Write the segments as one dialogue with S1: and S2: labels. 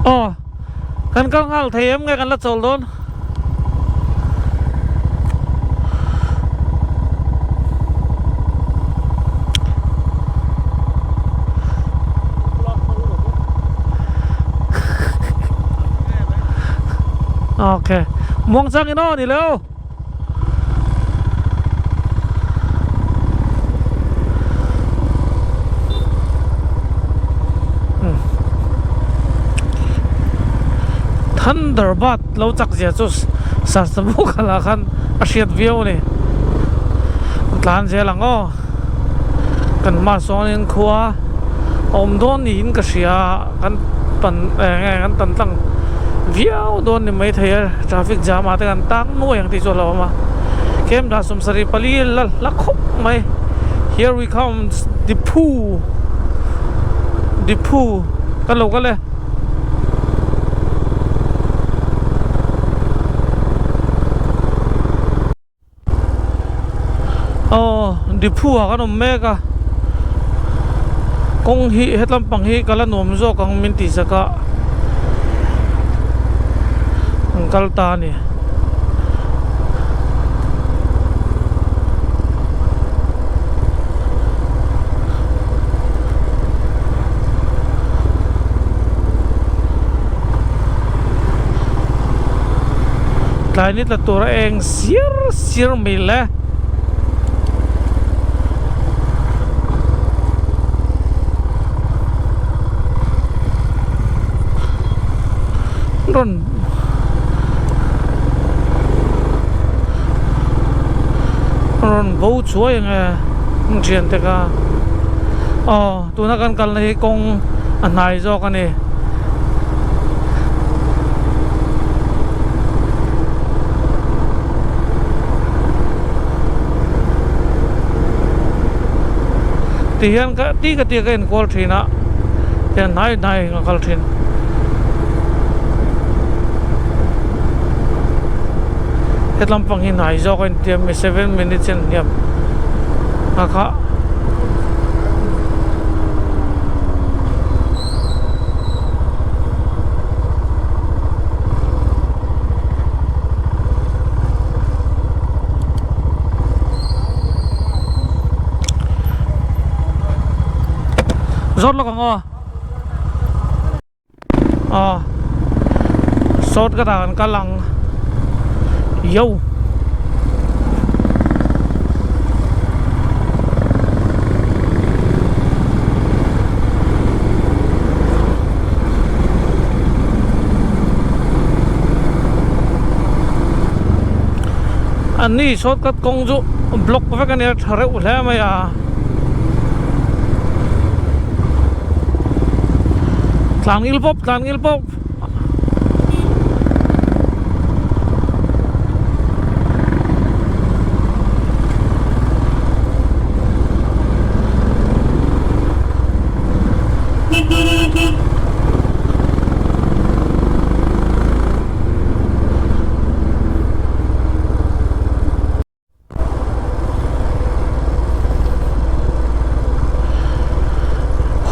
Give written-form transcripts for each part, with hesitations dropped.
S1: Aw kan kal nghal thei em nge kan la chawl dawn? Ok muang chang in aw ni lo. Thunderbird lo chak zia chu Sasamu khalah khan a hriat viau a ni. Tlan zel ang aw. Kan hma sawnin khua a awm dawn niin ka hria a, kan pan eng nge kan tan tlang viau dawn ni maithei a, traffic jam ah te kan tang nuai ang tih chu a hlauhawm a. Kem dah 74 la hla khawp mai. Here we comes Diphu Diphu ka lo kal e. Aw Diphu ah kan awm mek a kawng hi hetlam pang hi ka la nuam zawk ang min tih zak a an kal ta a ni. Tlai ni tla tur a eng sir sir mai le. Rawn rawn bo chuai ang e an thian te kha aw tuna kan kalna hi kawng a hnai zawk a ni. Ti hian ka ti ka tia ka enkual thin a tian hnai hnai a kal thin. Hetlam pang hi hnai zawk a intiam mi 7 minutes in hniam a kha. Zawt lawk ang aw aw sawt ka dah kan kal ang yo. An ni shortcut kawng chu block vek a nia tha reuh hle mai a tlang il pawp tlang il pawp.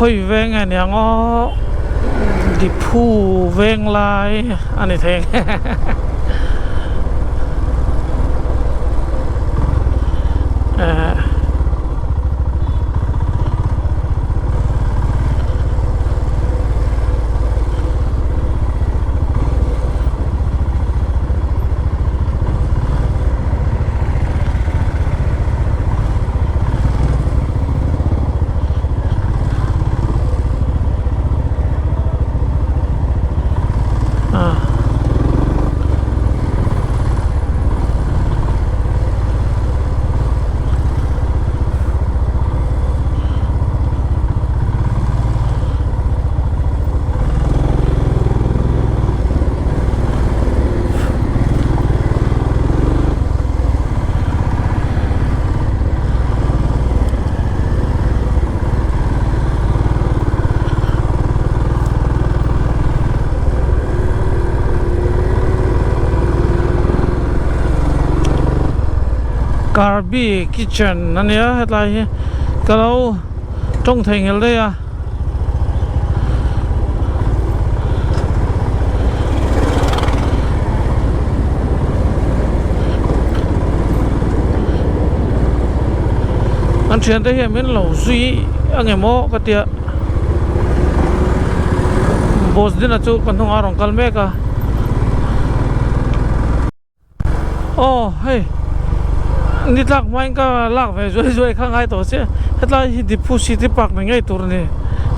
S1: Khawi veng nge niang aw Diphu veng lai a ni thei ang eh. Karbi kitchen a nia hetlai hi ka lo tawng thei nghel daih a. Kan thiante hian min lo zui ang em aw ka tia boss dina chu ka hnungah a rawn kal mek a aw hei ni tlak hmain ka lak ve zuai zuai kha ngai tawh chiah hetlai hi Diphu city park ni ngei tur a ni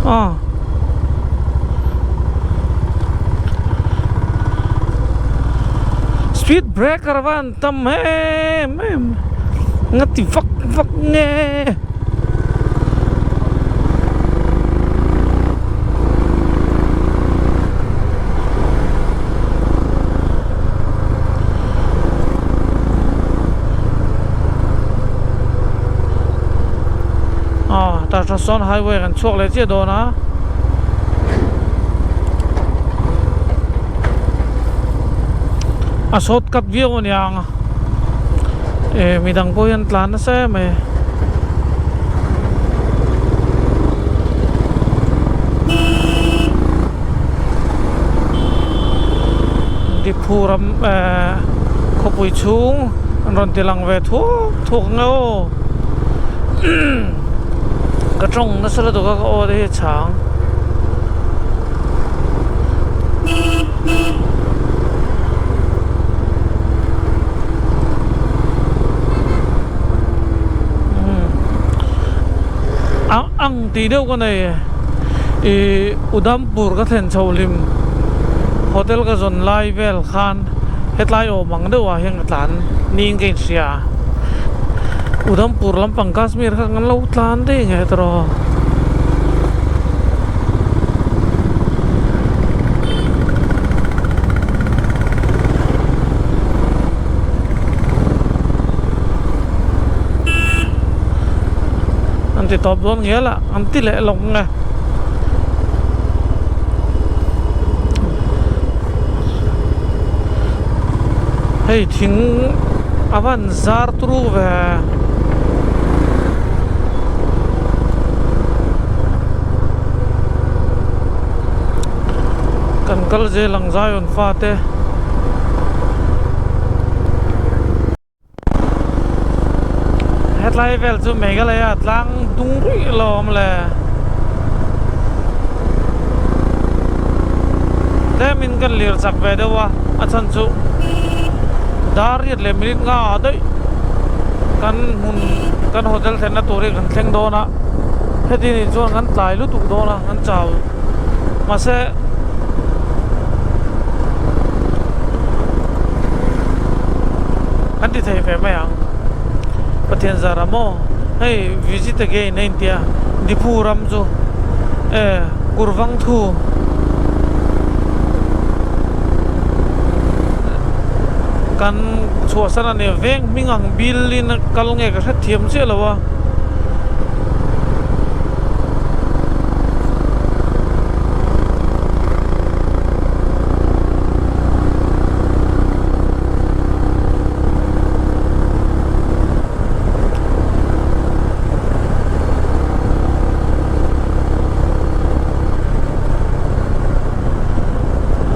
S1: aw. Speed breaker van tam em em nga ti vak vak nge. Aw tah tah sawn highway kan chhuak leh chiah dawn a. A shortcut viau a niang a eh midang pawh hian tlan nasa em mai. Diphu ram eh khawpui chhung an rawn ti lang ve thuak thuak ang e aw ka tawng nasa lutuk a ka aw te hi a chhang. Ang tih deuh ka nei ih Udampur ka thlen chho hlim hotel ka zawn lai vel khan hetlai awm ang deuh ah hian ka tlan niin ka inhria Udampur lampang Kashmir kha kan lo tlan daih nge tawh. An ti tawp dawn ngial a an ti leh lawk nge. Hei thing a van zar turu ve. Kan kal zel ang Zion fate. Hetlai vel chu Meghalaya tlang dung ruih lo awm le. Tlemin kan lir chak ve deuh a, a chhan chu dar riat leh minute nga ah daih kan hmun kan hotel thlenna tur hi kan thleng dawn a, heti nih chuan kan tlai lutuk dawn a, kan chau mahse. Kan ti thei ve mai ang Pathian zara maw hei visit again a intia Diphu ram chu e Kurvang thu kan chhuahsan a nia veng hming ang bil in a kal nge ka hrethiam chiah lo a.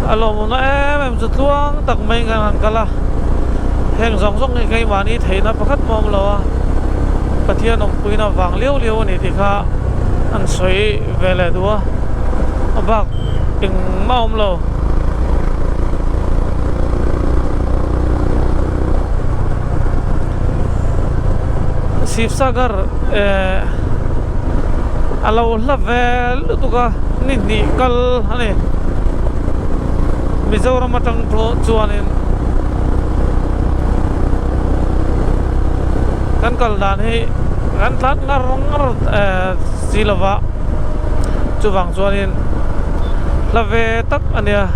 S1: A lawmawmna em em chu tluang tak mai in kan han kal a heng zawng zawng hi keimahni theihna pakhat pawh a awm lo a Pathian awmpuina vang liau liau a ni tih kha an sawi ve leh duh a a bak engmah a awm lo. Sivsagar eh a lo hla vel lutuk a ni hnih kal a ni Mizoram atang chuanin kan kal dan hi kan tlan ngar ngar eh si lova chuvang chuanin hla ve tak a nia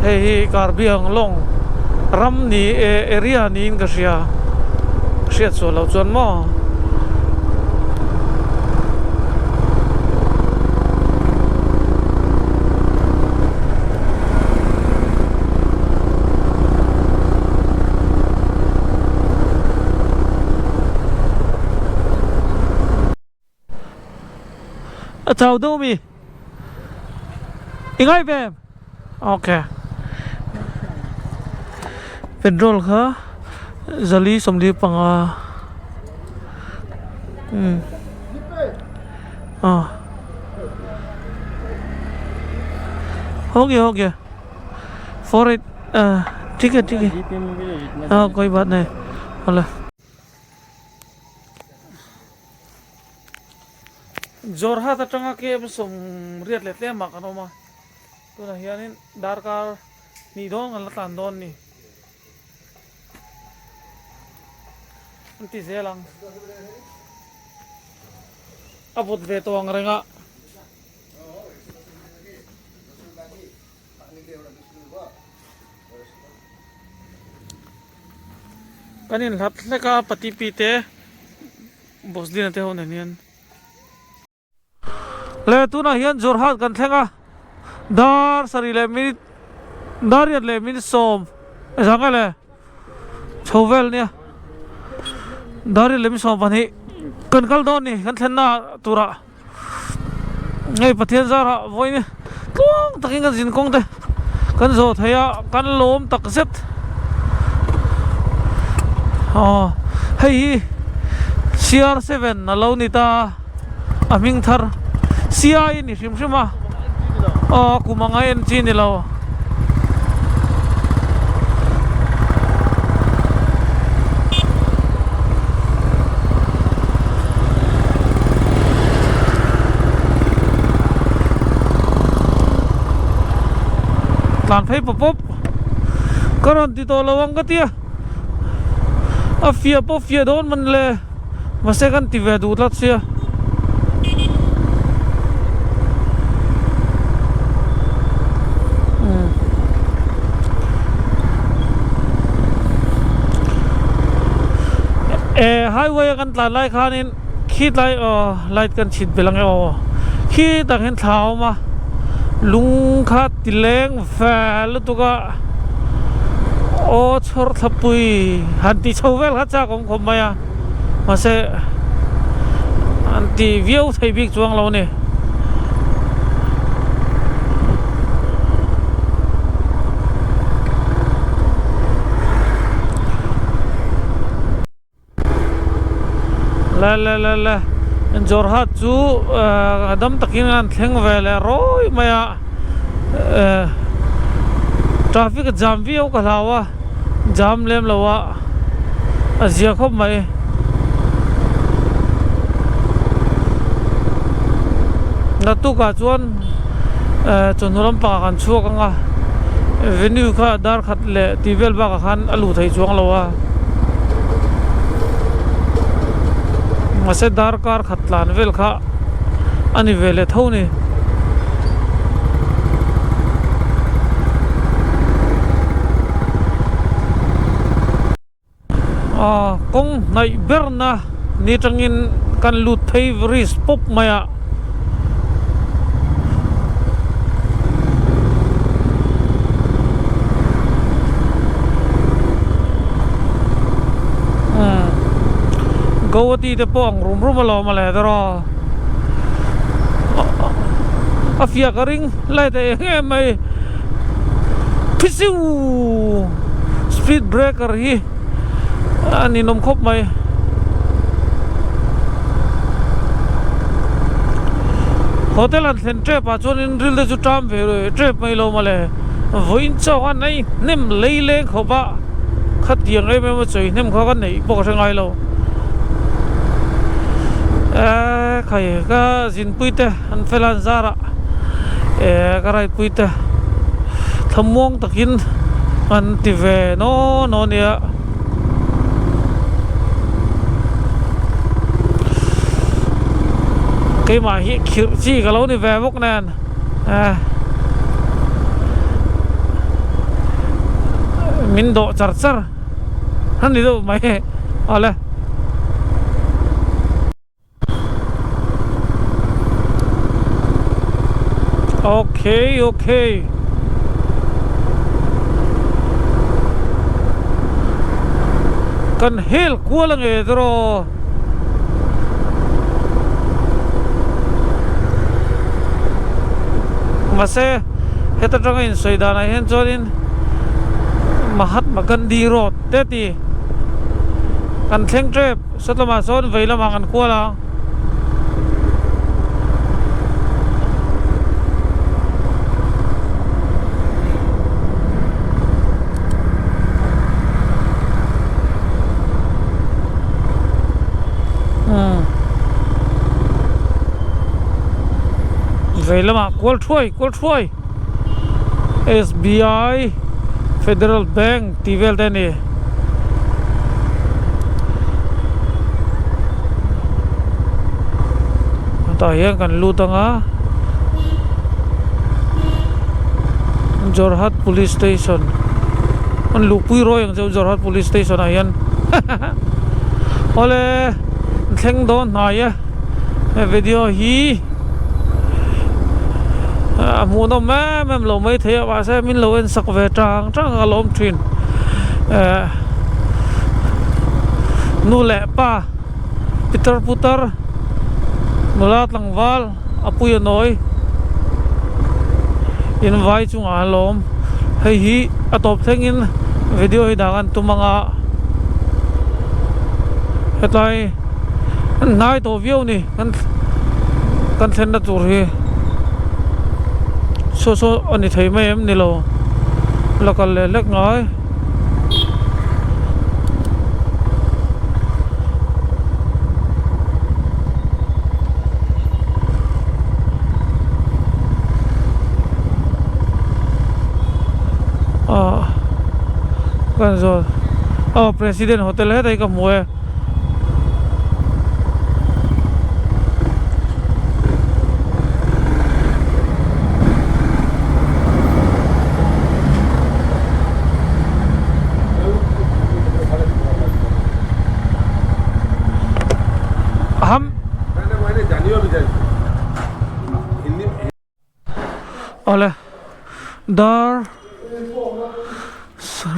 S1: hei hi Karbi Anglong ram ni eh area niin ka hria hriat sual loh chuan maw. A chau deuh mi i ngai ve em ok petrol kha zali 45. Umm ah ho gaya ho gaya 48 ah thik hai thik hai ah koi baat nahi awle. Jorhat atanga KM 80 leh tlem ah kan awm a tunah hianin darkar hnih dawn kan la tlan dawn a ni. An ti zel ang. A vawt ve tawh ang reng a. Kan inhlat hlek a pati pi te boss Lina te ho nen hian. Le tunah hian Jorhat kan thleng a, dar sarih leh minute dar riat leh minute sawm zang e le chho vel nia dar riat leh minute sawm pahnih kan kal dawn ni kan thlenna turah hei Pathian zarah vawiin tluang takin kan zin kawng te kan zawh thei a kan lawm tak zet aw hei hi CR7 a lo ni ta. A hming thar Siai a ni hrim hrim a, aw kum anga en chi ni lo. Tlan phei pawp pawp ka rawn ti tawh lo ang ka tia, a fiah pawh fiah dawn man le. Mahse kan ti ve duh tlat sia. E highway a kan tlan lai khanin khi tlai aw light kan chhit belh ang e aw khi tah hian thla a awm a lung kha ti leng ve lutuk a aw chhawr thlapui han ti chho vel kha chak awm khawp mai a. Mahse an ti viau thei bik chuang lo a ni. Le le le le Jorhat chu eh dam takin an thleng ve leh rawi mai a eh traffic a jam viau ka hlau a. Jam lem lo a a zia khawp mai. Naktukah chuan eh chawhnu lampangah kan chhuak ang a venue kha dar khat leh tih vel bakah khan a luh theih chuang lo a mahse darkar khat tlan vel kha a ni ve leh tho a ni. Aw kawng hnaih berna ni atangin kan lut phei risk pawp mai a. Guwahati te pawh ang rum rum alawm a le tawh a fiah ka ring light a eng em mai phisiu speed breaker hi a ninawm khawp mai hotel an thlen tep ah chuanin ril te chu ṭam ve tep mai lo mawle vawiin chauh a nei hnem lei leng khawp a khatiang em em a chawi hnem kha ka neih pawh ka hre ngai lo eee khai ka zinpui te an fel a an zar a eee ka raipui te thlamuang takin an ti ve naw naw nia. Keimah hi khirh chi ka lo ni ve bawk nen eh min dawh char char a ni deuh mai awle. Okay okay. Kan hel kual ange tawh. Mahse heta tanga insawi danah hian chuanin Mahatma Gandhi road te ti. Kan thleng tep sawt lamah sawn vei lamah kan kual a. Vei lamah kual thuai kual thuai SBI Federal Bank tih vel te a ni. Tah hian kan lut ang a Jorhat Police Station an luhpui rawi ang chu Jorhat Police Station ah hian awle thleng dawn hnai e he video hi a hmuhnawm em em lo maithei a mahse min lo en sak ve tang tang a lawm thin eh nu leh pa pitar putar nula tlangval a pui a nawi in vai chungah a lawm hei hi a tawp thlengin video hi dah an tum ang a hetlai an hnai tawh viau a ni kan kan thlenna tur hi saw saw a ni thei mai em ni lo la kal leh hlek ngai. Ah kan zawn aw president hotel hetah hi ka hmu e. Awle dar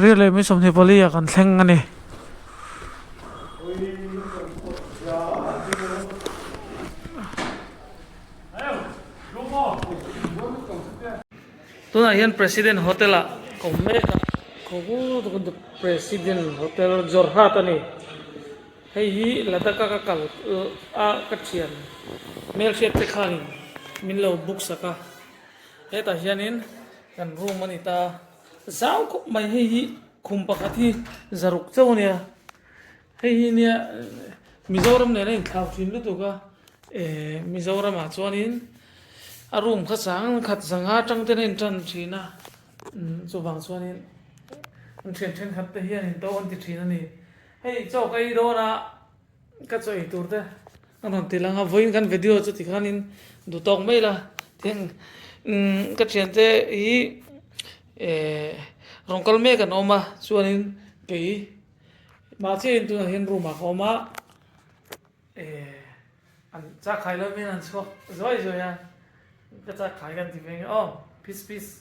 S1: riat leh mi 24 ah kan thleng a ni. Tunah hian President Hotel ah ka awm mek a, President Hotel Jorhat a ni. Hei hi Ladakh a ka kal a ka thian hmelhriat te khanin min lo book sak a, hetah hianin kan room a ni ta zau khawp mai hei hi khum pakhat hi zaruk chauh a nia hei hi nia Mizoram nen a inthlau thin lutuk a eh Mizoram ah chuanin a room kha chang khat zanga atang ten a intan thin a chuvang chuanin an thian thenkhat te hian in to an ti thin a ni. Hei chaw ka ei dawn a, ka chaw ei tur te ka rawn ti lang a, vawiin kan video chu tikhanin duh tawk mai la, tin umm ka thiante hi eh rawn kal mek an awm a, chuanin kei mahse in tunah hian room ah ka awm a, eh an chak khai lo miin an chhuak zuai zuai a, ka chak khai kan ti ve nge aw, peace peace.